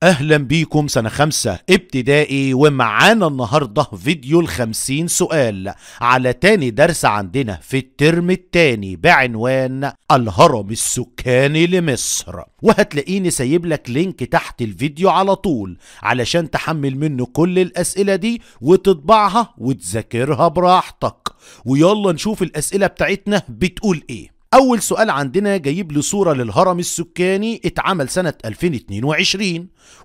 أهلا بيكم سنة 5 ابتدائي، ومعانا النهاردة فيديو 50 سؤال على تاني درس عندنا في الترم التاني بعنوان الهرم السكاني لمصر. وهتلاقيني سايب لك link تحت الفيديو على طول علشان تحمل منه كل الأسئلة دي وتطبعها وتذاكرها براحتك. ويلا نشوف الأسئلة بتاعتنا بتقول ايه. أول سؤال عندنا جايب لي صورة للهرم السكاني اتعمل سنة 2022،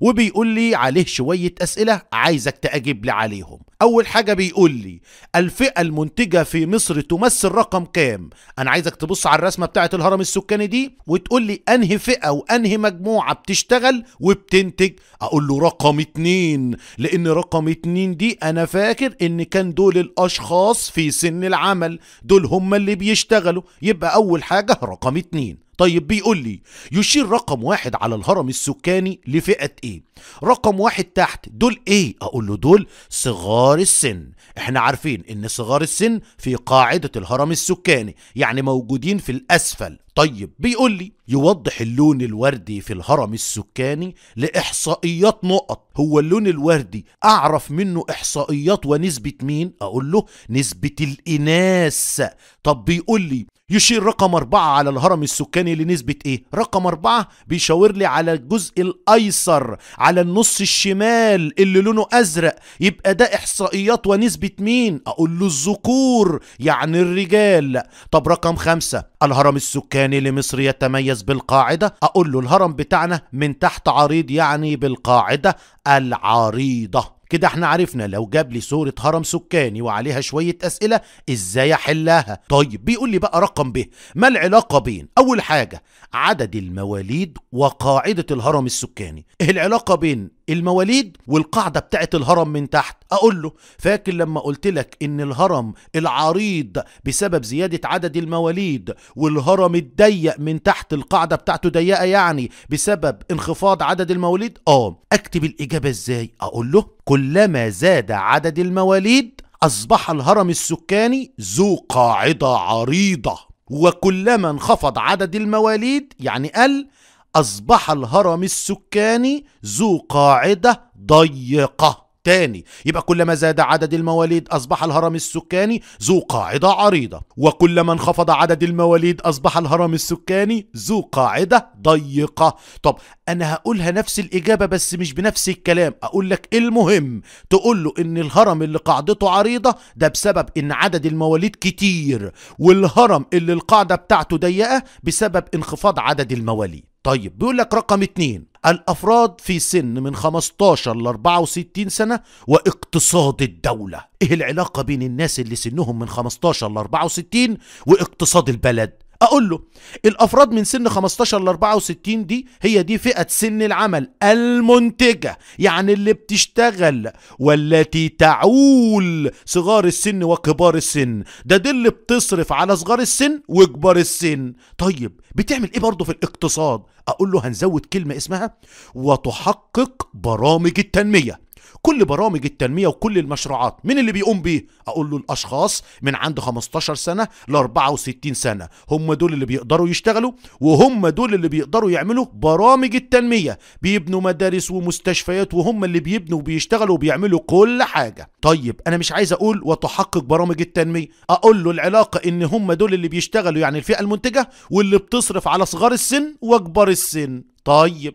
وبيقول لي عليه شوية أسئلة عايزك تأجيب لي عليهم. أول حاجة بيقول لي الفئة المنتجة في مصر تمثل رقم كام؟ أنا عايزك تبص على الرسمة بتاعة الهرم السكاني دي وتقول لي أنهي فئة وأنهي مجموعة بتشتغل وبتنتج. أقول له رقم 2، لأن رقم 2 دي أنا فاكر إن كان دول الأشخاص في سن العمل، دول هم اللي بيشتغلوا، يبقى أول حاجة رقم 2. طيب بيقول لي يشير رقم 1 على الهرم السكاني لفئة ايه؟ رقم 1 تحت دول ايه؟ اقول له دول صغار السن. احنا عارفين ان صغار السن في قاعدة الهرم السكاني، يعني موجودين في الاسفل. طيب بيقول لي يوضح اللون الوردي في الهرم السكاني لإحصائيات نقط. هو اللون الوردي أعرف منه إحصائيات ونسبة مين؟ أقول له نسبة الإناث. طب بيقول لي يشير رقم 4 على الهرم السكاني لنسبة إيه؟ رقم 4 بيشاور لي على الجزء الأيسر، على النص الشمال اللي لونه أزرق، يبقى ده إحصائيات ونسبة مين؟ أقول له الذكور، يعني الرجال. طب رقم 5 الهرم السكاني لمصر يتميز بالقاعدة. أقول له الهرم بتاعنا من تحت عريض، يعني بالقاعدة العريضة. كده احنا عرفنا لو جاب لي صورة هرم سكاني وعليها شوية أسئلة ازاي احلها. طيب بيقول لي بقى رقم ب، ما العلاقة بين أول حاجة عدد المواليد وقاعدة الهرم السكاني؟ ايه العلاقة بين المواليد والقاعدة بتاعت الهرم من تحت؟ أقول له فاكر لما قلت لك إن الهرم العريض بسبب زيادة عدد المواليد، والهرم الضيق من تحت القاعدة بتاعته ضيقة يعني بسبب انخفاض عدد المواليد؟ أكتب الإجابة إزاي؟ أقول له كلما زاد عدد المواليد أصبح الهرم السكاني ذو قاعدة عريضة، وكلما انخفض عدد المواليد يعني قل، أصبح الهرم السكاني ذو قاعدة ضيقة. تاني، يبقى كلما زاد عدد المواليد أصبح الهرم السكاني ذو قاعدة عريضة، وكلما انخفض عدد المواليد أصبح الهرم السكاني ذو قاعدة ضيقة. طب أنا هقولها نفس الإجابة بس مش بنفس الكلام. أقول لك المهم تقول له إن الهرم اللي قاعدته عريضة ده بسبب إن عدد المواليد كتير، والهرم اللي القاعدة بتاعته ضيقة بسبب انخفاض عدد المواليد. طيب بيقول لك رقم 2 الأفراد في سن من 15 ل 64 سنة واقتصاد الدولة. إيه العلاقة بين الناس اللي سنهم من 15 ل 64 واقتصاد البلد؟ أقول له الأفراد من سن 15 ل 64 دي هي دي فئة سن العمل المنتجة، يعني اللي بتشتغل والتي تعول صغار السن وكبار السن، ده اللي بتصرف على صغار السن وكبار السن. طيب بتعمل إيه برضه في الاقتصاد؟ أقول له هنزود كلمة اسمها وتحقق برامج التنمية. كل برامج التنمية وكل المشروعات مين اللي بيقوم بيه؟ أقول له الأشخاص من عند 15 سنة ل 64 سنة، هم دول اللي بيقدروا يشتغلوا، وهم دول اللي بيقدروا يعملوا برامج التنمية، بيبنوا مدارس ومستشفيات، وهم اللي بيبنوا وبيشتغلوا وبيعملوا كل حاجة. طيب أنا مش عايز أقول وتحقق برامج التنمية، أقول له العلاقة إن هم دول اللي بيشتغلوا، يعني الفئة المنتجة واللي بتصرف على صغار السن وكبار السن. طيب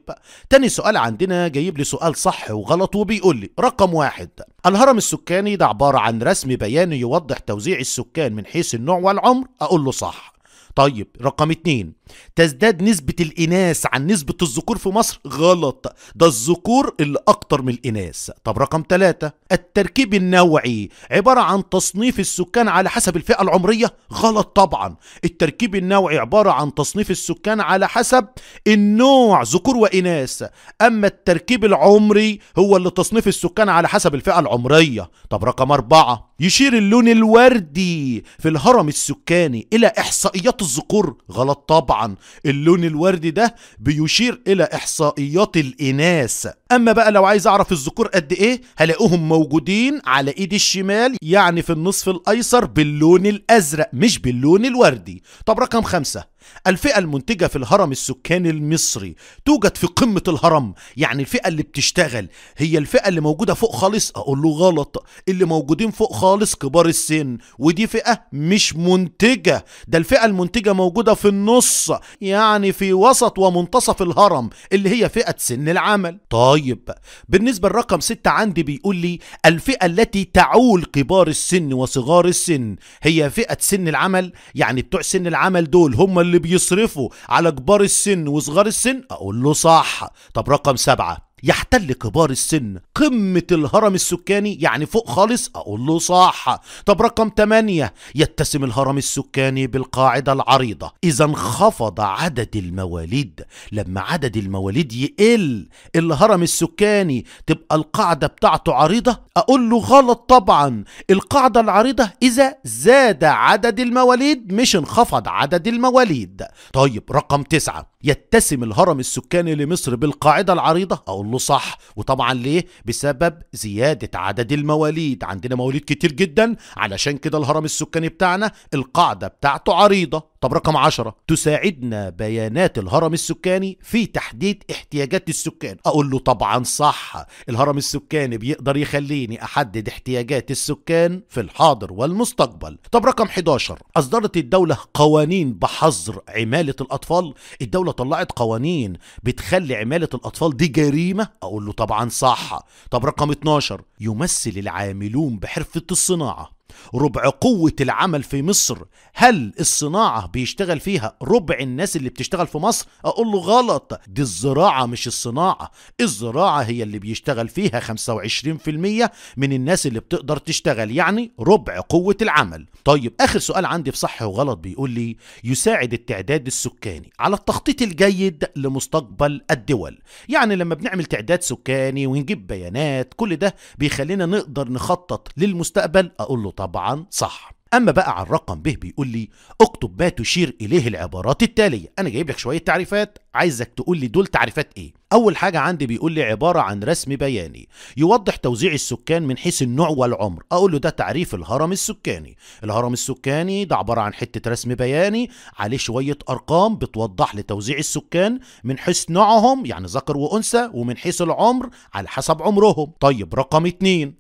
تاني سؤال عندنا جايب لي سؤال صح وغلط، وبيقول لي رقم 1 الهرم السكاني ده عبارة عن رسم بياني يوضح توزيع السكان من حيث النوع والعمر. أقول له صح. طيب رقم 2 تزداد نسبة الإناث عن نسبة الذكور في مصر. غلط، ده الذكور اللي أكتر من الإناث. طب رقم 3 التركيب النوعي عبارة عن تصنيف السكان على حسب الفئة العمرية. غلط طبعا، التركيب النوعي عبارة عن تصنيف السكان على حسب النوع ذكور وإناث، أما التركيب العمري هو اللي تصنيف السكان على حسب الفئة العمرية. طب رقم 4 يشير اللون الوردي في الهرم السكاني إلى إحصائيات الذكور. غلط طبعا، اللون الوردي ده بيشير إلى إحصائيات الإناث. أما بقى لو عايز أعرف الذكور قد إيه هلاقوهم موجودين على إيد الشمال، يعني في النصف الأيسر باللون الأزرق مش باللون الوردي. طب رقم 5 الفئة المنتجة في الهرم السكاني المصري توجد في قمة الهرم، يعني الفئة اللي بتشتغل هي الفئة اللي موجودة فوق خالص؟ أقول له غلط، اللي موجودين فوق خالص كبار السن، ودي فئة مش منتجة، ده الفئة المنتجة موجودة في النص، يعني في وسط ومنتصف الهرم اللي هي فئة سن العمل. طيب بالنسبة لرقم 6 عندي بيقول لي الفئة التي تعول كبار السن وصغار السن هي فئة سن العمل، يعني بتوع سن العمل دول هم اللي بيصرفوا على كبار السن وصغار السن؟ أقول له صح. طب رقم 7، يحتل كبار السن قمة الهرم السكاني، يعني فوق خالص؟ أقول له صح. طب رقم 8، يتسم الهرم السكاني بالقاعدة العريضة إذا انخفض عدد المواليد. لما عدد المواليد يقل الهرم السكاني تبقى القاعدة بتاعته عريضة؟ أقول له غلط طبعا، القاعدة العريضة إذا زاد عدد المواليد مش انخفض عدد المواليد. طيب رقم 9، يتسم الهرم السكاني لمصر بالقاعدة العريضة؟ أقول له صح، وطبعا ليه؟ بسبب زيادة عدد المواليد، عندنا مواليد كتير جدا، علشان كده الهرم السكاني بتاعنا القاعدة بتاعته عريضة. طب رقم 10، تساعدنا بيانات الهرم السكاني في تحديد احتياجات السكان؟ أقول له طبعا صح، الهرم السكاني بيقدر يخليني أحدد احتياجات السكان في الحاضر والمستقبل. طب رقم 11، أصدرت الدولة قوانين بحظر عمالة الأطفال. الدولة طلعت قوانين بتخلي عمالة الأطفال دي جريمة؟ أقول له طبعا صح. طب رقم 12، يمثل العاملون بحرفة الصناعة ربع قوة العمل في مصر. هل الصناعة بيشتغل فيها ربع الناس اللي بتشتغل في مصر؟ أقول له غلط، دي الزراعة مش الصناعة، الزراعة هي اللي بيشتغل فيها 25% من الناس اللي بتقدر تشتغل، يعني ربع قوة العمل. طيب آخر سؤال عندي في صح وغلط بيقول لي يساعد التعداد السكاني على التخطيط الجيد لمستقبل الدول. يعني لما بنعمل تعداد سكاني ونجيب بيانات كل ده بيخلينا نقدر نخطط للمستقبل؟ أقول له طبعا صح. أما بقى على الرقم ب بيقول لي اكتب ما تشير إليه العبارات التالية. أنا جايب لك شوية تعريفات عايزك تقول لي دول تعريفات إيه. أول حاجة عندي بيقول لي عبارة عن رسم بياني يوضح توزيع السكان من حيث النوع والعمر. أقول له ده تعريف الهرم السكاني. الهرم السكاني ده عبارة عن حتة رسم بياني عليه شوية أرقام بتوضح لي توزيع السكان من حيث نوعهم، يعني ذكر وأنثى، ومن حيث العمر على حسب عمرهم. طيب رقم 2،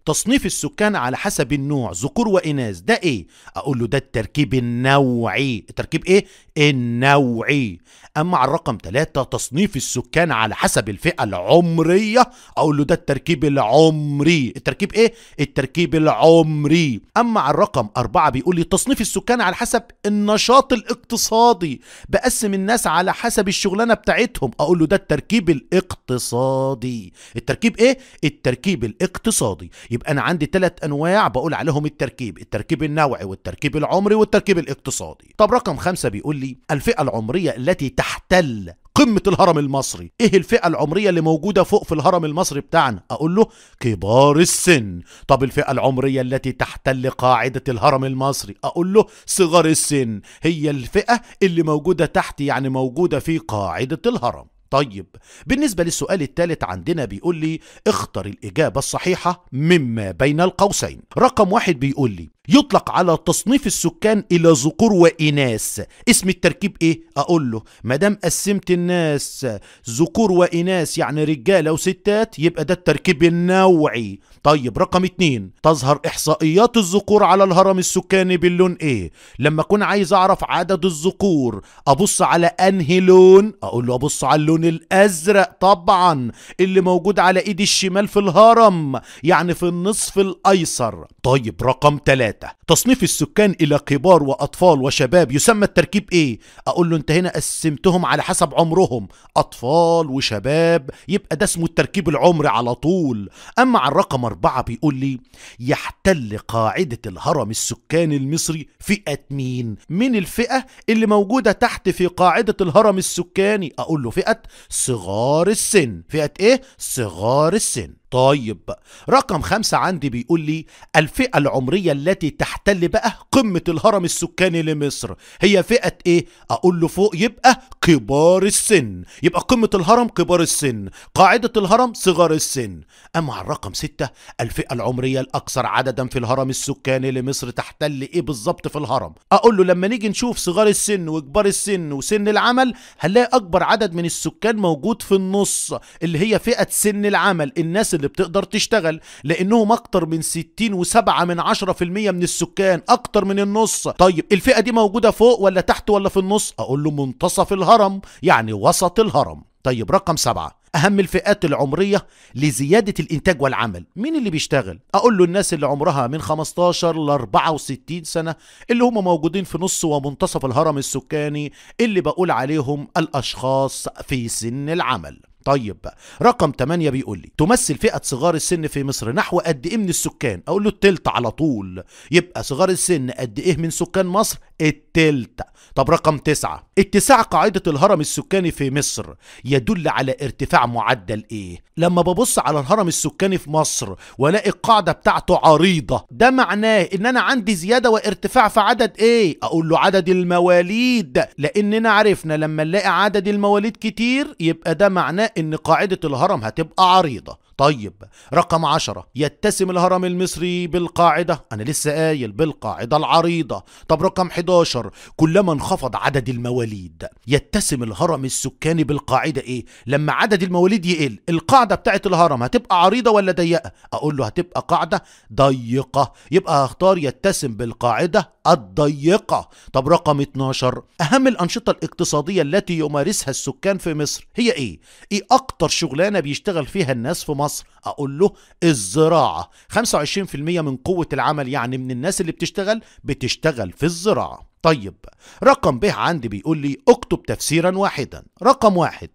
تصنيف السكان على حسب النوع ذكور وإناث، ده إيه؟ أقول له ده التركيب النوعي. التركيب إيه؟ النوعي. أما على الرقم 3، تصنيف السكان على حسب الفئة العمرية، أقول له ده التركيب العمري. التركيب إيه؟ التركيب العمري. أما على الرقم 4 بيقول لي تصنيف السكان على حسب النشاط الاقتصادي، بقسم الناس على حسب الشغلانة بتاعتهم، أقول له ده التركيب الاقتصادي. التركيب إيه؟ التركيب الاقتصادي. يبقى أنا عندي 3 أنواع بقول عليهم التركيب، التركيب النوعي والتركيب العمري والتركيب الاقتصادي. طب رقم 5 بيقول لي الفئة العمرية التي تحتل قمة الهرم المصري. ايه الفئة العمرية اللي موجودة فوق في الهرم المصري بتاعنا؟ اقول له كبار السن. طب الفئة العمرية التي تحتل قاعدة الهرم المصري؟ اقول له صغار السن، هي الفئة اللي موجودة تحت، يعني موجودة في قاعدة الهرم. طيب بالنسبة للسؤال الثالث عندنا بيقول لي اختر الإجابة الصحيحة مما بين القوسين. رقم 1 بيقول لي يطلق على تصنيف السكان إلى ذكور وإناث اسم التركيب إيه؟ أقول له ما دام قسمت الناس ذكور وإناث يعني رجالة وستات يبقى ده التركيب النوعي. طيب رقم 2، تظهر إحصائيات الذكور على الهرم السكاني باللون إيه؟ لما أكون عايز أعرف عدد الذكور أبص على أنهي لون؟ أقول له أبص على اللون الأزرق طبعا اللي موجود على إيدي الشمال في الهرم، يعني في النصف الأيسر. طيب رقم 3، تصنيف السكان إلى كبار وأطفال وشباب يسمى التركيب إيه؟ أقول له أنت هنا قسمتهم على حسب عمرهم، أطفال وشباب، يبقى ده اسمه التركيب العمري على طول. أما على الرقم 4 بيقول لي يحتل قاعدة الهرم السكاني المصري فئة مين؟ من الفئة اللي موجودة تحت في قاعدة الهرم السكاني؟ أقول له فئة صغار السن. فئة إيه؟ صغار السن. طيب رقم 5 عندي بيقول لي الفئة العمرية التي تحتل بقى قمة الهرم السكاني لمصر هي فئة ايه؟ اقول له فوق يبقى كبار السن، يبقى قمة الهرم كبار السن، قاعدة الهرم صغار السن. اما على الرقم 6 الفئة العمرية الاكثر عددا في الهرم السكاني لمصر تحتل ايه بالظبط في الهرم؟ اقول له لما نيجي نشوف صغار السن وكبار السن وسن العمل هنلاقي اكبر عدد من السكان موجود في النص اللي هي فئة سن العمل، الناس اللي بتقدر تشتغل، لانهم اكتر من 60.7% من السكان، اكتر من النص. طيب الفئة دي موجودة فوق ولا تحت ولا في النص؟ اقول له منتصف الهرم، يعني وسط الهرم. طيب رقم 7 أهم الفئات العمرية لزيادة الإنتاج والعمل، مين اللي بيشتغل؟ أقول له الناس اللي عمرها من 15 ل 64 سنة اللي هم موجودين في نص ومنتصف الهرم السكاني اللي بقول عليهم الأشخاص في سن العمل. طيب رقم 8 بيقول لي تمثل فئة صغار السن في مصر نحو قد ايه من السكان؟ اقول له التلت على طول، يبقى صغار السن قد ايه من سكان مصر؟ التلت. طب رقم 9 اتساع قاعدة الهرم السكاني في مصر يدل على ارتفاع معدل ايه؟ لما ببص على الهرم السكاني في مصر والاقي القاعدة بتاعته عريضة، ده معناه ان انا عندي زيادة وارتفاع في عدد ايه؟ اقول له عدد المواليد، لاننا عرفنا لما نلاقي عدد المواليد كتير يبقى ده معناه ان قاعدة الهرم هتبقى عريضة. طيب رقم 10 يتسم الهرم المصري بالقاعدة، أنا لسه قايل بالقاعدة العريضة. طب رقم 11 كلما انخفض عدد المواليد يتسم الهرم السكاني بالقاعدة إيه؟ لما عدد المواليد يقل القاعدة بتاعت الهرم هتبقى عريضة ولا ضيقة؟ أقول له هتبقى قاعدة ضيقة، يبقى هختار يتسم بالقاعدة الضيقة. طب رقم 12 أهم الأنشطة الاقتصادية التي يمارسها السكان في مصر هي إيه؟ إيه أكتر شغلانة بيشتغل فيها الناس في مصر؟ أقول له الزراعة، 25% من قوة العمل، يعني من الناس اللي بتشتغل في الزراعة. طيب رقم ب عندي بيقول لي اكتب تفسيرا واحدا. رقم 1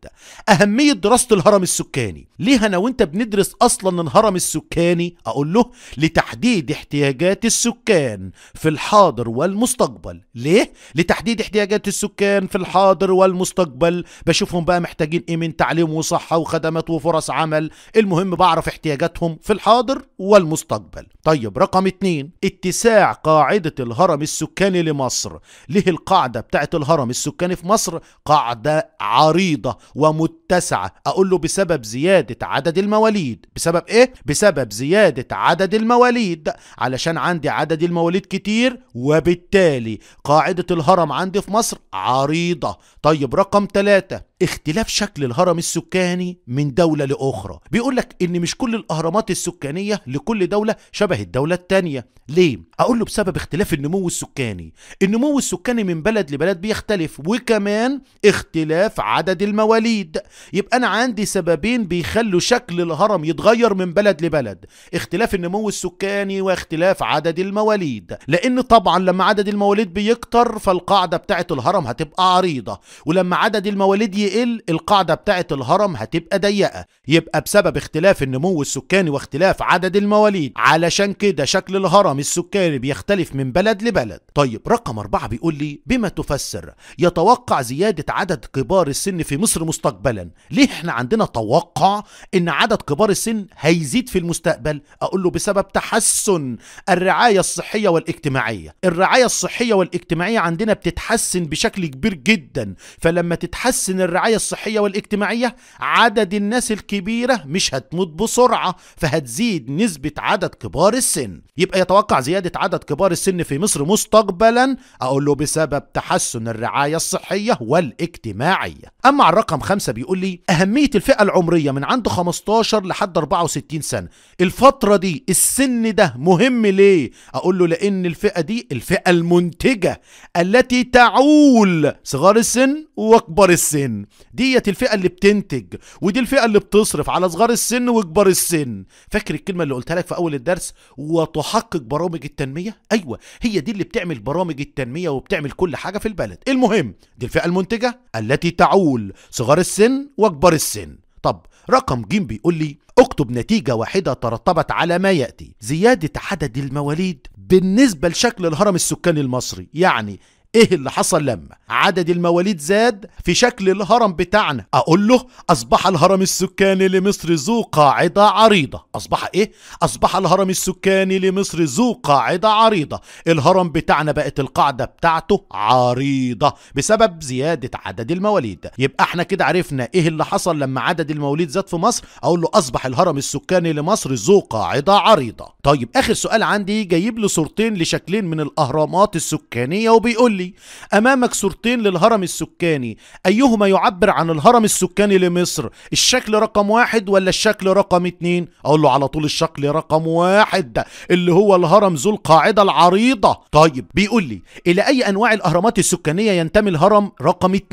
أهمية دراسة الهرم السكاني. ليه أنا وأنت بندرس أصلا الهرم السكاني؟ أقول له لتحديد احتياجات السكان في الحاضر والمستقبل. ليه؟ لتحديد احتياجات السكان في الحاضر والمستقبل، بشوفهم بقى محتاجين إيه من تعليم وصحة وخدمات وفرص عمل، المهم بعرف احتياجاتهم في الحاضر والمستقبل. طيب رقم 2 اتساع قاعدة الهرم السكاني لمصر. ليه القاعدة بتاعت الهرم السكاني في مصر قاعدة عريضة ومتسعة؟ أقول له بسبب زيادة عدد المواليد. بسبب إيه؟ بسبب زيادة عدد المواليد، علشان عندي عدد المواليد كتير وبالتالي قاعدة الهرم عندي في مصر عريضة. طيب رقم 3 اختلاف شكل الهرم السكاني من دولة لأخرى. بيقول لك إن مش كل الأهرامات السكانية لكل دولة شبه الدولة التانية. ليه؟ أقول له بسبب اختلاف النمو السكاني. النمو السكاني من بلد لبلد بيختلف، وكمان اختلاف عدد المواليد. يبقى أنا عندي سببين بيخلوا شكل الهرم يتغير من بلد لبلد، اختلاف النمو السكاني واختلاف عدد المواليد. لأن طبعا لما عدد المواليد بيكتر فالقاعدة بتاعت الهرم هتبقى عريضة، ولما عدد المواليد يقل القاعدة بتاعت الهرم هتبقى ضيقة. يبقى بسبب اختلاف النمو السكاني واختلاف عدد المواليد، علشان كده شكل الهرم السكاني بيختلف من بلد لبلد. طيب رقم 4 بيقول لي بما تفسر يتوقع زيادة عدد كبار السن في مصر مستقبلا. ليه احنا عندنا توقع ان عدد كبار السن هيزيد في المستقبل؟ اقول له بسبب تحسن الرعاية الصحية والاجتماعية. الرعاية الصحية والاجتماعية عندنا بتتحسن بشكل كبير جدا، فلما تتحسن الرعاية الصحية والاجتماعية عدد الناس الكبيرة مش هتموت بسرعة، فهتزيد نسبة عدد كبار السن. يبقى يتوقع زيادة عدد كبار السن في مصر مستقبلا، أقول له بسبب تحسن الرعاية الصحية والاجتماعية. أما على الرقم 5 بيقول لي أهمية الفئة العمرية من عند 15 لحد 64 سنة. الفترة دي السن ده مهم ليه؟ أقول له لأن الفئة دي الفئة المنتجة التي تعول صغار السن وكبار السن. ديت الفئة اللي بتنتج، ودي الفئة اللي بتصرف على صغار السن وكبار السن. فاكر الكلمة اللي قلتها لك في أول الدرس، وتحقق برامج التنمية؟ أيوة، هي دي اللي بتعمل برامج التنمية وبتعمل كل حاجة في البلد. المهم دي الفئة المنتجة التي تعول صغار السن وكبار السن. طب رقم ج بيقول لي اكتب نتيجة واحدة ترتبت على ما يأتي. زيادة عدد المواليد بالنسبة لشكل الهرم السكاني المصري، يعني ايه اللي حصل لما عدد المواليد زاد في شكل الهرم بتاعنا؟ اقول له اصبح الهرم السكاني لمصر ذو قاعدة عريضة. اصبح ايه؟ اصبح الهرم السكاني لمصر ذو قاعدة عريضة. الهرم بتاعنا بقت القاعدة بتاعته عريضة بسبب زيادة عدد المواليد. يبقى احنا كده عرفنا ايه اللي حصل لما عدد المواليد زاد في مصر. اقول له اصبح الهرم السكاني لمصر ذو قاعدة عريضة. طيب اخر سؤال عندي جايب له صورتين لشكلين من الاهرامات السكانية، وبيقول لي امامك صورتين للهرم السكاني، ايهما يعبر عن الهرم السكاني لمصر؟ الشكل رقم 1 ولا الشكل رقم 2؟ اقول له على طول الشكل رقم 1 اللي هو الهرم ذو القاعدة العريضة. طيب بيقول لي الى اي انواع الاهرامات السكانية ينتمي الهرم رقم 2؟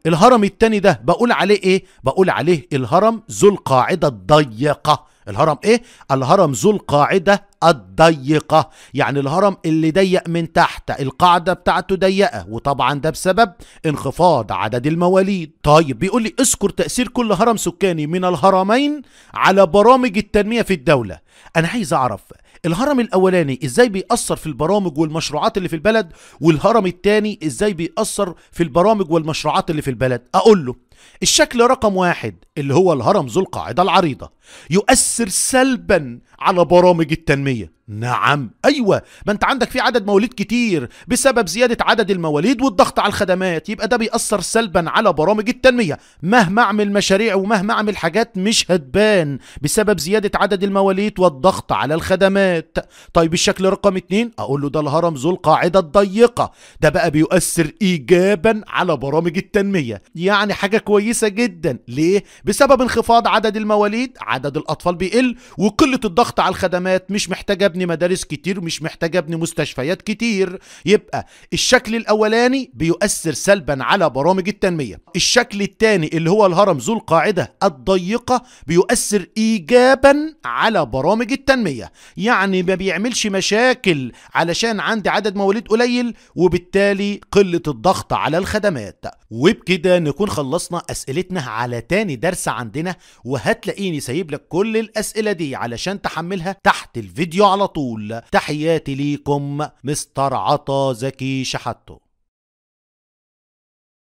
الهرم الثاني ده بقول عليه ايه؟ بقول عليه الهرم ذو القاعدة الضيقة. الهرم ايه؟ الهرم ذو القاعدة الضيقة، يعني الهرم اللي ضيق من تحت، القاعدة بتاعته ضيقة، وطبعا ده بسبب انخفاض عدد المواليد. طيب بيقول لي اذكر تأثير كل هرم سكاني من الهرمين على برامج التنمية في الدولة. انا عايز اعرف الهرم الاولاني ازاي بيأثر في البرامج والمشروعات اللي في البلد، والهرم الثاني ازاي بيأثر في البرامج والمشروعات اللي في البلد. اقول له الشكل رقم 1 اللي هو الهرم ذو القاعدة العريضة يؤثر سلبا على برامج التنمية. نعم ايوه، ما انت عندك في عدد مواليد كتير بسبب زيادة عدد المواليد والضغط على الخدمات، يبقى ده بيأثر سلبا على برامج التنمية. مهما اعمل مشاريع ومهما اعمل حاجات مش هتبان بسبب زيادة عدد المواليد والضغط على الخدمات. طيب الشكل رقم 2 اقول له ده الهرم ذو القاعدة الضيقة، ده بقى بيؤثر ايجابا على برامج التنمية، يعني حاجة كويسة جدا. ليه؟ بسبب انخفاض عدد المواليد عدد الاطفال بيقل، وقلة الضغط على الخدمات، مش محتاج ابني مدارس كتير، مش محتاج ابني مستشفيات كتير. يبقى الشكل الاولاني بيؤثر سلبا على برامج التنمية، الشكل الثاني اللي هو الهرم ذو القاعدة الضيقة بيؤثر ايجابا على برامج التنمية، يعني ما بيعملش مشاكل علشان عندي عدد مواليد قليل وبالتالي قلة الضغط على الخدمات. وبكده نكون خلصنا اسئلتنا على تاني درس عندنا، وهتلاقيني سايب لك كل الاسئلة دي علشان تحملها تحت الفيديو على طول. تحياتي ليكم، مستر عطا زكي شحاتو.